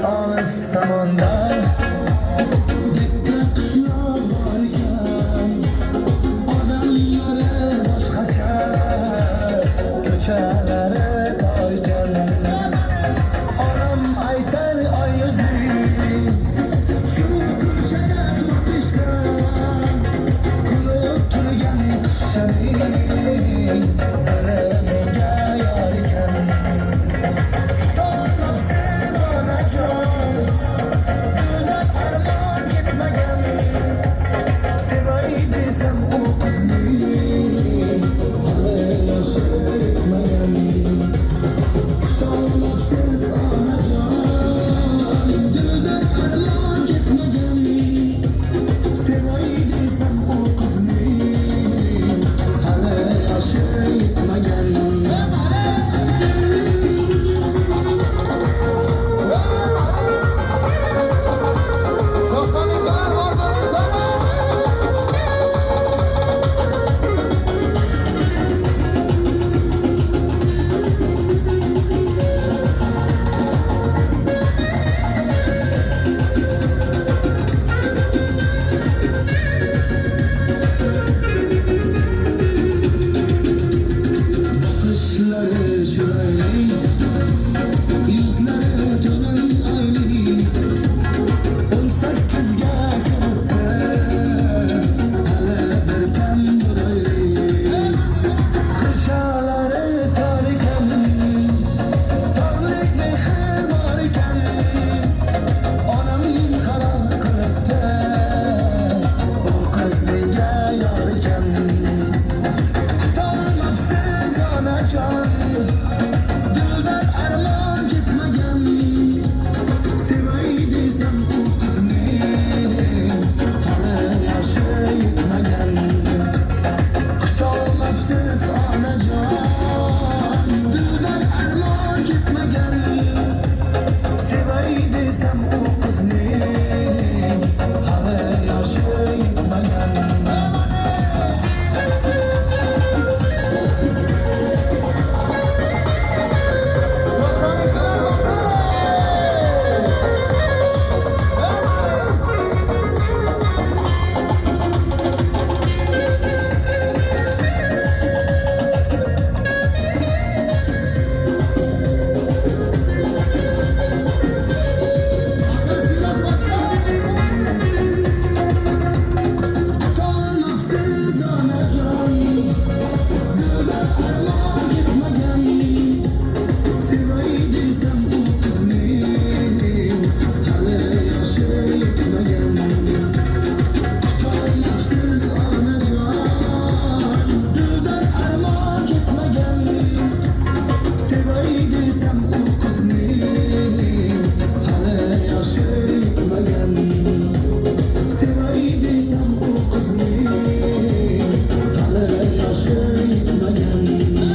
Olis tomonda bitta qishloq bor ekan, odamlari boshqacha, ko'chalari tor ekan. Onam aytar, oy yuzli shu ko'chada to'rt-beshta kulib turgan qizchaning biri menga yor ekan. Kutolmabsiz onajon, dildan armon ketmagan. Sevay desam u qizning hali yoshi yetmagan. Kutolmabsiz onajon, dildan armon ketmagan. Sevay desam u qizning hali yoshi yetmagan. 92'lar var mı? Boqishlari chiroyli, yuzlari to'lin oyli. 18ga kiribdi, hali bir kam budoyli. Ko'chalari tor ekan, torlik mehr bor ekan. Onam qaror qilibdi, u qiz menga yor ekan. Kutolmabsiz onajon, dildan armon ketmagan. Sevay desam u qizning hali yoshi yetmagan. Kutolmabsiz onajon, dildan armon ketmagan. Sevay desam u qizning hali yoshi yetmagan. 92'lar var mı? Kutolmabsiz onajon, dildan armon ketmagan. Sevay desam u qizning hali yoshi yetmagan. Kutolmabsiz onajon, dildan armon ketmagan. Sevay desam u